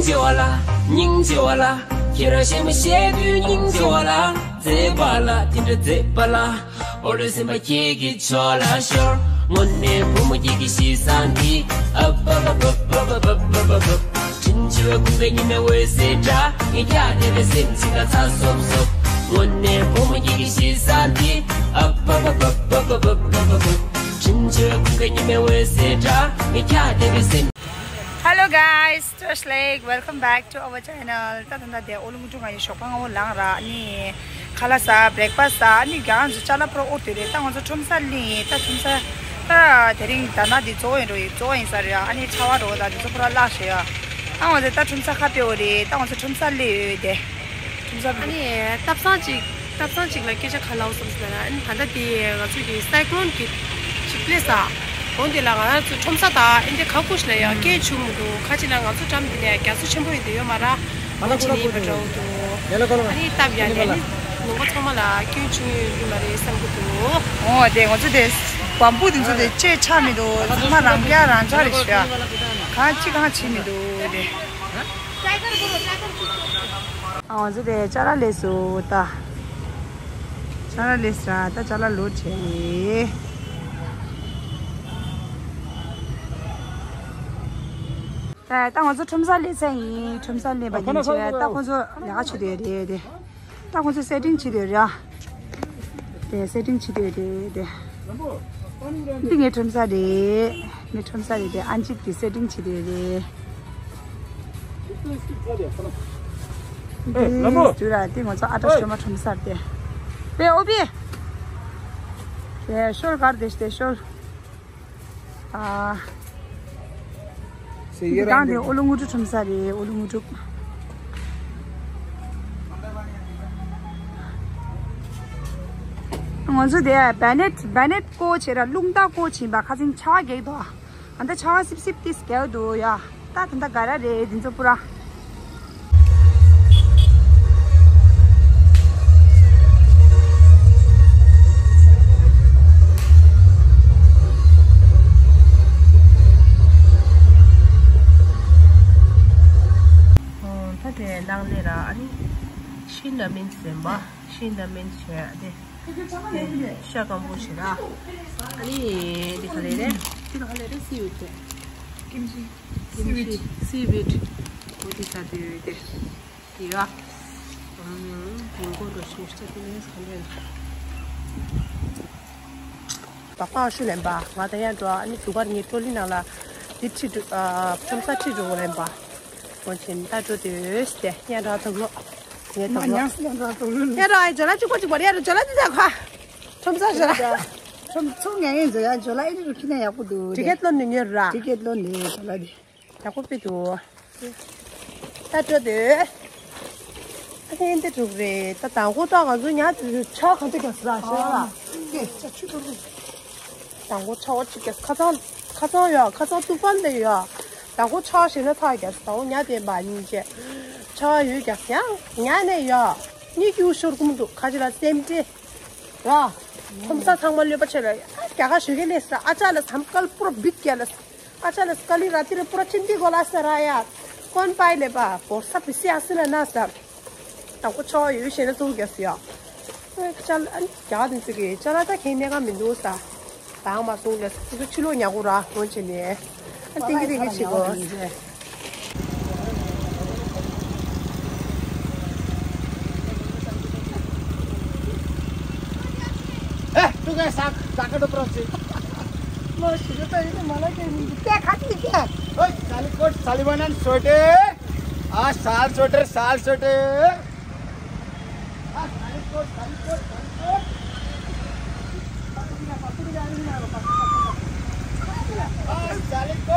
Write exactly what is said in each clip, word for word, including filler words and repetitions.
སྙིང་རྗེ་བ་ལ། སྙིང་རྗེ་བ་ལ། ཁྱེད་རང་གཞན་མ་ཤེས་དུས་སྙིང་རྗེ་བ་ལ། མཛེས་པ་ལ་དེ་འདྲ་མཛེས་པ་ལ། འོ་ལོ་སེམས་པ་ཁྱེད་ཀྱི་ཕྱོགས་ལ་ཤོར། དངོས་གནས་བུ་མོ་ཁྱེད་ཀྱི་གཤིས་བཟང་འདི། ཨ་བ་བ་བ། དྲིན་ཆེ་བའི་ཁུག་པའི་ཉི་མའི་འོད་ཟེར་འདྲ། ངའི་འཁྱག་བསྡད་པའི་སེམས་ཅིག་ལ་ཚ་སོབ་སོབ། དངོས་གནས་བུ་མོ་ཁྱེད་ཀྱི་གཤིས་བཟང་འདི། ཨ་བ་བ་བ། དྲིན་ཆེ་བའི་ཁུག་པའི་ཉི་མའི་འོད་ཟེར་འདྲ། ངའི་འཁྱག་བསྡད་པའི་སེམས། Hello guys, Josh Lake, welcome back to our channel. ད་ད་ད་དེ་ཨོ་ལུང་ཀྲུང་ང་ཡི་ཞོགས་པ་སྔ་པོ་ལངས་ར་ནི་ཁ་ལག་ཟ། བྷེ་རེག་ཕ་སི་ཟ། ནི་རྒྱ་ང་ཚོ་ཅ་ལག་ཕུ་ར་ཨོ་དེ་རེད། ད་ང་ཚོ་ཁྲོམ་ས་ལི་ད་ཁྲོམ་ས་ད་དེ་རིང་ད་ན་དེ་གཙོ་བོ་ཡིན་འགྲོ་ཡི་གཙོ་བོ་ཡིན་ས་རེད། ཨ་ནི་ཆར་པ་འགྲོ་ད་དེ་ཚོ་ཕུ་ར་བརླག་ཤེས་ཡ། ད་ང་ཚོ་ད་ཁྲོམ་ས་ཁ་ཕེ་ཨོ་རེད། ད་ང་ཚོ་ཁྲོམ་ས་ལི་ཡོད་དེ། ཁྲོམ་ས་ཨ་ནི་སྟབས་བཟང་ཅིག་སྟབས་བཟང་ཅིག་ལ་སྐད་ཆ་ག་ལབ་བསམ་སོང་ན། ཨ་ནི་ད་ལྟ་དེ་ང་ཚོ་གི་སའི་ཀོ་ལོན་གི་ཅིག་པི་ལེ་སི་ཨ། འོ་དེ་ལ་ང་རང་ཚོ་ཁྲོམ་ས་དང་ཨིན་དེ་ཁ་ཁུ་ཤི་ལ་ཡ་སྐད་བྱུང་མི་འདུག་ཁ་ཅིག་ལ་ང་ཚོ་འགྲམ་དེ་ནས་རྒྱ་མཚོ་ཆེན་པོ་ཡིན་དེ་ཡོད་མ་ར། འོ་ཅི་ནི་བ་འདྲ་བོ་འདུག་ཨ་ནི་སྟབས་ཡག་ནས་ནི་ནང་པ་ཚང་མ་ལ་སྐྱོན་བྱུང་ཡོད་ཡོད་མ་རེད་བསམ་གི་འདུག་འོ་དེ་ང་ཚོ་དེ་བམ་པུ་དེ་ཚོ་དེ་ཅེ་ཆ་མི་འདུག་ཚང་མ་རང་རྐྱ་རང་ཆ་རེད་ཤག་གང་ཅི་གང་བྱེད་མི་འདུག་དེ། ང་ཚོ་དེ་ཅ་ལག་ལས་སུ་ད། ཅ་ལག་ལས་སུ་ད་ཅ་ལག་ལོ་བྱས་ཡིན། ད་ད་ང་ཚོ་ཁྲོམ་ས་ལས་ཚན་ཡིན། ཁྲོམ་ས་ལས་པ་ཡིན་ཆེ་ད་ཁོང་ཚོ་ལས་ཀ་བྱེད་དེ་རེད་དེ། ད་ཁོང་ཚོ་སེ་ཊིང་བྱེད་དེ་རེད། དེ་སེ་ཊིང་བྱེད་དེ་རེད་དེ། འདི་ངའི་ཁྲོམ་ས་རེད། ངའི་ཁྲོམ་ས་རེད་དེ། ཨན་ཅིག་གི་སེ་ཊིང་བྱེད་དེ་རེད། ཨེ་ལམ་བུ། དུས་ར་དེ་ང་ཚོ་ཨ་ཏྲ་ཤོ་མ་ཁྲོམ་ས་དེ། པེ་ཨོ་པི། དེ་ཤོར་གར་དེ་ཤ་དེ་ཤོར། ཨ། སེ་ཡེ་རང་དེ་ཨོ་ལུ་ངུ་ཀྲུ་ཁྲོམ་ས་རེད། ཨོ་ལུ་ངུ་ཀྲུ། ང་ཚོ་དེ་བེ་ནེད་བེ་ནེད་ཀོ་ཆེ་ར་རླུང་རྟ་ཀོ་ཆེན་པ་ཁ་སང་ཆར་པ་རྒྱག་དོ། ཨ་ད་ཆར་པ་སིབ་སིབ་ཏིས་རྒྱག་དོ་ཡ། ད་ད་ད་ག་ར་རེད་དེ་ཚོ་པུ་ར། ད་དེ་ནང་ལས་ར་ཨ་ནི་ཤིན་ད་མིན་ཟེར་བ་ཤིན་ད་མིན་ཟེར་དེ། ཤ་སྐམ་པོ་ཞིག་ར། ཨ་ནི་འདི་ག་ལེ་རེད། འདི་ག་ལེ་རེད། སི་ཝིད་དེ། ཀིམ་ཅི། ཀིམ་ཅི། སི་ཝིད། འོ་འདི་ཟ་དུས་དེ། དེ་ཡ། ཨམ། རིང་པོ་འགྲོ་ཞིག་ས་དེ་ནས་ག་ལེ། པགས་པ་ཨ་ཤུ་ལེན་པ། ང་ད་ཡར་འགྲོ། ཨ་ནི་དུ་གར་ངའི་ཀྲོ་ལི་ནང་ལ་འདི་ཁྲིད་འགྲོ། ཨ། ཁྲོམ་ས་ཁྲིད་འགྲོ་དགོས་ལེན་པ། འོ་ཆེན་ད་འགྲོ་དུས་དེ་ཡར་འགྲོ་ཐུབ་ལོ། ངའི་ཐུབ་ལོ། ཡར་འགྲོ་ཨ་ཇོ་ལ་གཅིག་པ་གཅིག་པ་ཡར་འགྲོ་ཇོ་ལ་འདི་ད་ཁ། ཁྲོམ་ས་ཇོ་ལ། ཁྲོམ་ཚུགས་ངན་ངན་ཇོ་ཡ་ཇོ་ལ་ཨེ་འདྲ་རུ་ཁྱི་ན་ཡག་པོ་འདུག་ཊི་ཀེ་ཊི་ལོན་ནི་ཉོས་ར། ཊི་ཀེ་ཊི་ལོན་ནི་ཇོ་ལ་འདི། ཡག་པོ་དཔེ་འདུག་ད་སྤྲོ་འདོད། ཨ་ནི་འདི་འགྲུབ་རེད། ད་དང་པོ་ད་ང་ཚོ་ཉ་དེ་ཆ་གང་དུ་རྒྱག་ས་ར་ཤེས་ར། ཀེ་ཆ་ཆུ་འགྲོ་རུ། དང་པོ་ཆ་བ་གཅིག་རྒྱག་ཁ་ཚང་ཁ་ཚང་ཡོད། ཁ་ཚང་ཏུག་པ་འདི་ཡོད། དང་པོ་ཆ་ཞེ་ན་ཐག་རྒྱག་དང་པོ་ཉ་དེ་འབའ་ཉིན་བྱས། ཆ་ཡོད་རྒྱག་ཡང་ཉ་ནས་ཡོད། གཉིད་ཀྱི་འུ་ཤོར་ཀུམ་འདུག་ཁ་ཅིག་ལ་སེམས་ཁྲལ་ར། ཁྲོམ་ས་ཚང་མ་གློད་པ་ཆེ་ལ་ཨ་རྒྱ་གར་ཞོགས་ཀས་སླེབས་ས། ཨ་ཅག་ལ་སམ་ཀལ་པུ་ར་བིག་རྒྱ་ལ། ཨ་ཅག་ལ་སྐ་ལི་ར་ཏི་ར་པུ་ར་ཅིན་ཏི་གོ་ལ་ས་ར་ཡ། ཀོན་པའི་ལེ་པ་བོར་ས་པི་སི་ཨ་སི་ལ་ན་ས། དང་པོ་ཆོ་ཡོད་ཞེ་ན་ཚུགས་རྒྱ་སི་ཡ། ཨ་ཅག་ཨ་རྒྱ་དེ་ཚོ་གི་ཅ་ལག་ད་ཁྱེད་གནས་ཀ་མི་འདུག་ས། དང་མ་སོང་ལ་ཁོ་ཚོ་ཕྱི་ལོགས་ཉལ་གོ་ར་འོན་བྱས་ནས། ཨ་ཏིང་གི་ཏིང་གི་བྱེད་གོ། ཨེ། ཏུ་ག་ས་ད་ག་ཏུ་པྲོ་སི། མོ་ཞིག་ཏུ་ཡིན་མ་ལ་ཀེ་མི་ཏེ་ཁ་ཏི་ཏེ། ཨོ་ས་ལི་ཀོ་ཊ་ས་ལི་ཝན་ཨན་སོ་ཏེ། ཨ་ས་ལི་སོ་ཏེ་ས་ལི་སོ་ཏེ།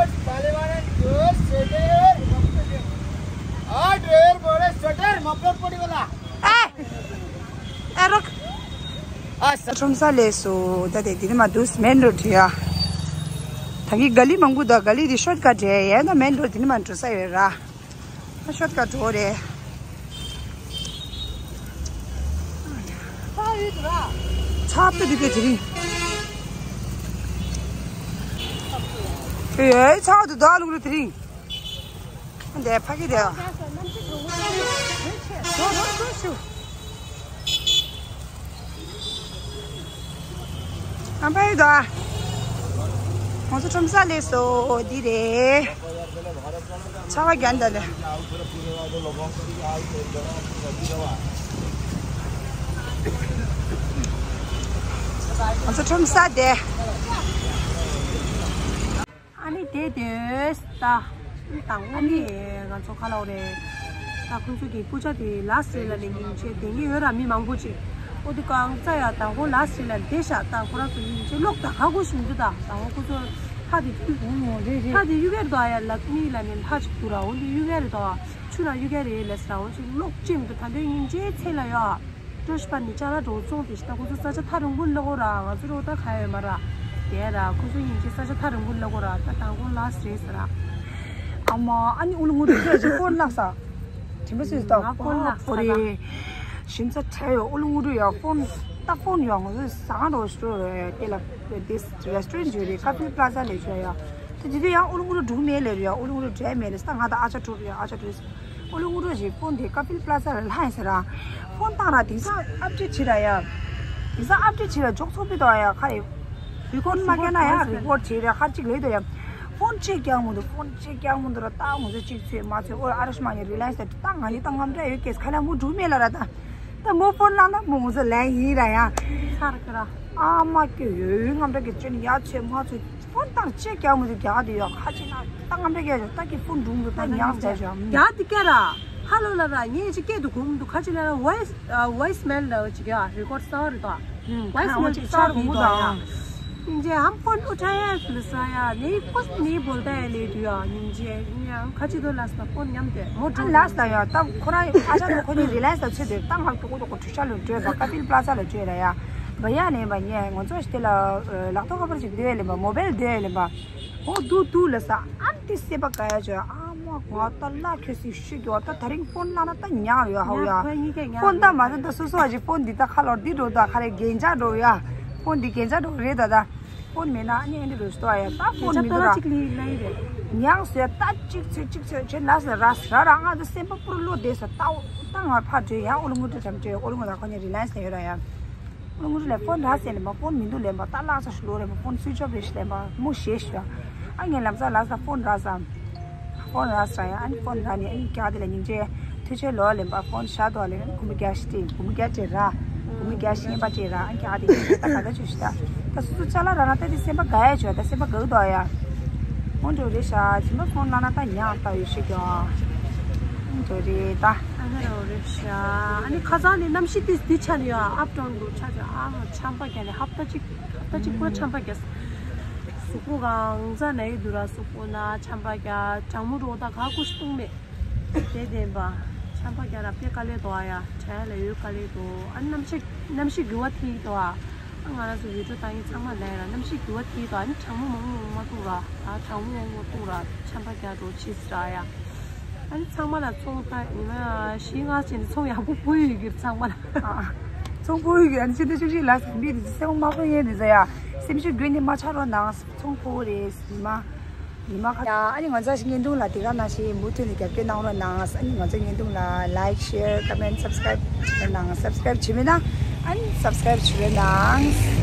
ཁྲོམ་ས་ལས་སུ་ད་དེ་དེ་ནི་མ་འདུག་མེན་རོ་ཌི་ཡ། ད་གི་ག་ལི་མང་པོ་འདུག་ག་ལི་དེ་ཤོར་ཀ་ཊ་རེད། ཡང་ན་མེན་རོ་ཌི་དེ་ནི་མ་འགྲོ་ས་ཡོད་ར། ཤོར་ཀ་ཊ་འགྲོ་རེད། ཚ་ཡོད་ར། ཚ་པོ་འདུག་ག་དེ་རིང་། ཨེ་ཚ་འདུག་ད་ལུག་རེད་དེ་རིང་། འདི་ཕ་གི་རེད། རོ་རོ་རོ་ཤུ། ཨམ་ཕ་ཡི་དོ། ང་ཚོ་ཁྲོམ་ས་སླེབས་སོང་། འདི་རེད། ཆར་པ་རྒྱག་འདི་ལ། ང་ཚོ་ཁྲོམ་ས་དེ། ཨ་ནི་དེ་དེས་ད། དང་པོ་ཨ་ནི་ནི་ང་ཚོ་ཁ་ལོ་རེད། ད་ཁོང་ཚོ་གི་སྐུ་ཆ་དེ་ལ་སི་ལ་ནས་ཉིན་བྱེད་དེ་ངེས་ཡོད་ར། མི་མང་པོ་ཅིག་ཨོ་དེ་གང་ཙ་ཡ་དང་པོ་ལ་སི་ལ་བསྡད་ཤག་ད་ཁོ་རང་ཚོ་ཉིན་བྱེད་ལོག་ད་ཧ་གོ་ཞིག་འདུག་ད་དང་པོ་ཁོ་ཚོ་ལྷ་དེ་ཨོ་རེད་རེད། ལྷ་དེ་གཡུག་གེར་དོ་ཡ་ལག་མི་ལ་ནས་ལྷ་ཅིག་འདུག་ར། ཨོ་དེ་གཡུག་གེར་རེད་དོ། ཆུ་ན་གཡུག་གེར་རེད་ལས་སི་ར། ཨོ་ཅིག་ལོག་ཅིག་འདུག་ད་འདོད་ཉིན་བྱེད་ཚེ་ལ་ཡོ། ཀྲོ་ཤ་པ་ནི་ཅ་ལ་འགྲོ་སོང་དེ་ཤི་ད་ཁོ་ཚོ་ས་ཆ་ཐག་རིང་པོ་ལ་གོ་ར། ང་ཚོ་རོ་ད་ཁ་ཡོད་མ་ར། དེ་ར་ཁོ་ཚོ་ཡིན་གྱི་ས་ཆ་ཐག་རིང་པོ་ལ་གོ་ར། ད་དང་པོ་ལ་སི་རེད་ཟེར་ར། ཨ་མ་ཨ་ནི་ཨུ་ལུ་ངུ་རུ་ཁྱོད་ཀྱི་ཕོན་བརླགས་ས། དྲན་པ་སུས་ད་ང་ཕོན་བརླགས་ས་ཕོ་རེ། ཤིན་ཙ་ཁྲ་ཡོ་ཨུ་ལུ་ངུ་རུ་ཡ་ཕོན་ད་ཕོན་ཡོ་ང་ཚོ་ཟ་ཁང་འགྲོ་ཤོ་རེ་དེ་ལ་དེ་རེ་སི་ཊོ་རན་ཊི་ཡོད་རེད། ཀ་ཕིལ་པ་ལ་ཛ་ལས་ཤོ་ཡ། དེ་དེ་དུས་ཡང་ཨུ་ལུ་ངུ་རུ་འགྲོ་མེད་ལེ་རེད་ཡ། ཨུ་ལུ་ངུ་རུ་འདྲེ་མེད་ལེ་ས་ད་ང་ད་ཨ་ཅག་གྲོགས་རེད་ཡ། ཨ་ཅག་གྲོགས། ཨོ་ལུ་ངུ་རུ་ཞིག་ཕོན་དེ་ཀ་ཕིལ་པ་ལ་ཛ་ལ་ལྷ་ཡིན་ཟེར་ར། ཕོན་བཏང་ར་དེང་སང་ཨབ་ཌེཊ་བྱེད་ར་ཡ། དེང་སང་ཨབ་ཌེཊ་བྱེད་ར་འཇོག་ཚོགས་པི་དོ་ཡ་ཁ་རེ། རི་ཀོཌ་མ་རྒྱག་ན་ཡ་རི་ཀོཌ་བྱེད་ར་ཁ་ཅིག་ལེ་དོ་ཡ། ཕོན་ཅེ་རྒྱག་མོ་འདུག་ཕོན་ཅེ་རྒྱག་མོ་འདུག་ར། ད་ང་ཚོ་གཅིག་ཚོད་མ་ཚོད་ཨོ་ཨ་ར་ཤི་མ་ཡ་རི་ལ་ཡན་སི་ད་ད་ང་ཡི་ད་རྔམ་དྲ་ཡོད་ཀེས་ཁ་ལ་མོ་འགྲུ་མེད་ལ་ར་ད། ད་མོ་ཕོན་ལ་ན་མོ་ང་ཚོ་ལན་ཡིན་ར་ཡ། ཚར་ཀ་ར། ཨ་མ་ཀྱོ་ཡོད་ཡོད་རྔམ་དྲ་གི་ཅོན་ཡ་ཚོད་མ་ཚོད། ཕོན་བཏང་ཅེ་རྒྱག་མི་འདུག་རྒྱག་དེ་ཡོད་ཁ་ཅིག་ན་ད་རྔམ་པའི་རྒྱག་ཆོག་ད་ཀྱི་ཕོན་སྒྲུང་འདུག་ད་ཉག་རྒྱག་ཆོག་རྒྱག་དེ་སྐད་ར། ཧ་ལོ་ལ་ར་ངས་ཅི་སྐད་དུ་གོ་མི་འདུག་ཁ་ཅིག་ལ་ར་ཝོ་ཡི་སི་ཝོ་ཡི་སི་མེལ་ལ་ཅིག་ཡ་རི་ཀོཌ་ས་བ་རེད་དོ། ཝོ་ཡི་སི་མེལ་ཅིག་ས་རུ་མི་དོ་ཡ། ཉིན་རྗེ་ཧམ་ཕོན་ཨུ་ཁྲ་ཡ་ལ་ས་ཡ་ནི་ཀོ་ནི་བོལ་ད་ཡ་ལེ་དུ་ཡ། ཉིན་རྗེ་ཉིན་ཡང་ཁ་ཅིག་དོ་ལ་ས་ཕོན་ཉམས་དེ་མོ་ཨ་ལ་ས་ཡ་ད་ཁོ་ར་ཨ་ཅག་ཁོ་ནི་རི་ལ་ཡན་སི་ཚོད་དེ་ད་ང་ཀྱོ་ཀྱོ་ཀྱོ་ཁྲུ་ཤ་ལོ་བྲོས་པ་ཀ་ཕིལ་པ་ལ་ཛ་ལ་བྲོས་ར་ཡ། བ་ཡ་ནས་བ་ཉེ་ང་ཚོ་ཞི་དེ་ལ་ལག་ཐོག་ཁ་པར་ཅིག་སྡོད་ལེན་པ་མོ་བེལ་སྡོད་ལེན་པ། འོ་འདུག་འདུག་ལ་ས་ཨ་འདི་སེམས་པ་དགའ་ཡ་ཅོ་ཨ་མ་གོ་ད་ལ་ཁྱོད་སི་ཤུ་གྱོ་ད་ད་རིང་ཕོན་ལ་ན་ད་ཉག་རེད་ཡ་ཧོ་ཡ། ཕོན་ད་མ་ད་ད་སོ་སོ་ཨ་ཅིག་ཕོན་འདི་ད་ཁ་ལོར་འདི་འགྲོ་ད་ཁ་རེ་རྒྱན་ཆ་འགྲོ་ཡ། ཕོན་འདི་རྒྱན་ཆ་འགྲོ་རེད་ད་ད། ཕོན་མེད་ན་ཨ་ནི་ཨ་འདི་འགྲོ་སྟོ་ཡ་ད་ཕོན་མི་འདུག་ར། ཉག་སོ་ཡ་ད་གཅིག་ཚོད་གཅིག་ཚོད་ཁྱོད་ལ་ས་ར་ས་ར་ར་ང་ད་སེམས་པ་པུར་ལོ་བསྡད་སོ་ད་ད་ང་ཕ་བྲོས་ཡ་ཨོ་ལུ་ངུ་ཏྲ་ཅམ་བྲོས་ཨོ་ལུ་ངུ་ད་ཁོ་ཉ་རི་ལ་ཡན་སི་ལ་ཡོད་ར་ཡ། ཨོ་ལུ་ངུ་ཏྲ་ལ་ཕོན་ར་སེ་ལེ་མ་ཕོན་མི་འདུག་ལེ་མ་ད་ལ་ས་ཤུ་ལོ་རེ་མ་ཕོན་སུའི་ཅོབ་རེ་ཤི་ལེ་མ་མོ་ཤེ་ཤུ་ཡ། ཨ་ངའི་ལམ་ས་ལ་ས་ཕོན་ར་ས། ཕོན་ར་ས་ཡ་ཨ་ནི་ཕོན་ར་ནི་ཨ་ནི་ཀྱ་དེ་ལ་ཉིན་ཅེ་ཐུ་ཆེ་ལོ་ལེ་མ་ཕོན་ཤ་དོ་ལེ་གུམ་རྒྱ་ཤི་ཏི་གུམ་རྒྱ་ཅེ་ར། གུམ་རྒྱ་ཤི་ཡན་པ་ཅེ་ར་ཨ་ཀྱ་དེ་ཉིན་ཅེ་ད་ག་ད་ཆུ་ཤི་ད། ད་སུ་སུ་ཅ་ལ་ར་ན་ད་དེ་སེམས་པ་ག་ཡ་ཆུ་ད་སེམས་པ་ག་དོ་ཡ། ཕོན་འགྲོ་རེ་ཤ་ཇི་མ་ཕོན་ལ་ན་ད་ཉག་ད་ཡོད་ཤི་ཀྱོ། འགྲོ་རེ་ད། ཨ་ནི་རོ་རེ་ཤ་ཨ་ནི་ཁ་སང་ནི་གནམ་གཤིས་དེ་དེ་ཆ་ནི་ཡ་ཨབ་ཏོན་རུ་ཆ་ཆ་ཨ་མ་ཆམ་པ་རྒྱ་ནི་ཧབ་ད་ཅིག་ཧབ་ད་ཅིག་པུ་ར་ཆམ་པ་རྒྱ། གཟུགས་པོ་གང་ཚ་ན་ཡི་དུ་ར་གཟུགས་པོ་ན་ཆམ་པ་རྒྱ་གྲང་མོ་རོ་ད་ག་ཀུ་ཤི་ཏུང་མེད། དེ་བདེན་པ། ཆམ་པ་རྒྱ་ར་པེ་དཀའ་ལས་དོ་ཨ་ཡ་བྲལ་ལ་ཡོད་དཀའ་ལས་དོ་ཨ་ནི་གནམ་གཤིས་གནམ་གཤིས་འགྱུར་བ་ཐེབས་དོ་ཨ། ཨ་ང་རང་ཚོ་བི་ཌིའོ་བཏང་ཡིན་ཚང་མ་ལས་ར་གནམ་གཤིས་འགྱུར་བ་ཐེབས་དོ་ཨ་ནི་གྲང་མོ་མང་མང་མ་ཐུག་ར་ད་གྲང་མོ་མང་མང་ཐུག་ར་ཆམ་པ་རྒྱ་འགྲོ་ཕྱིས་ར་ཡ། ཨ་ནི་ཚང་མ་ལ་ཚོང་ད་ཉི་མ་བཞི་ལྔ་ཅན་ཚོང་ཡག་པོ་ཕུལ་ཡོད་ཀྱི་ཚང་མ་ལ། ཚོང་ཕུལ་ཡོད་ཀྱི་ཨ་ནི་ཕྱི་ཟླ་བཅུ་གཅིག་ལ་མི་དེ་ཚོ་སེམས་མ་ཕོད་ཡས་དེ་ཚོ་ཡ་སེམས་ཤུགས་རྒྱུན་ནས་མ་ཆག་རོགས་གནང་ཚོང་ཕུལ་རེད་ཉི་མ། ཉི་མ་ཁ། ཡ་ཨ་ནི་ང་ཚོ་ཞིག་བརྙན་ཐུང་ལ་དེ་ག་ནང་བཞིན་མུ་མཐུད་ནས་རྒྱབ་སྐྱོར་གནང་རོགས་གནང་། ཨ་ནི་ང་ཚོ་བརྙན་ཐུང་ལ་like share comment subscribe བྱེད་རོགས་གནང་། subscribe བྱེད་མེད་ན་ཨ་ནི་subscribe བྱེད་རོགས་གནང་།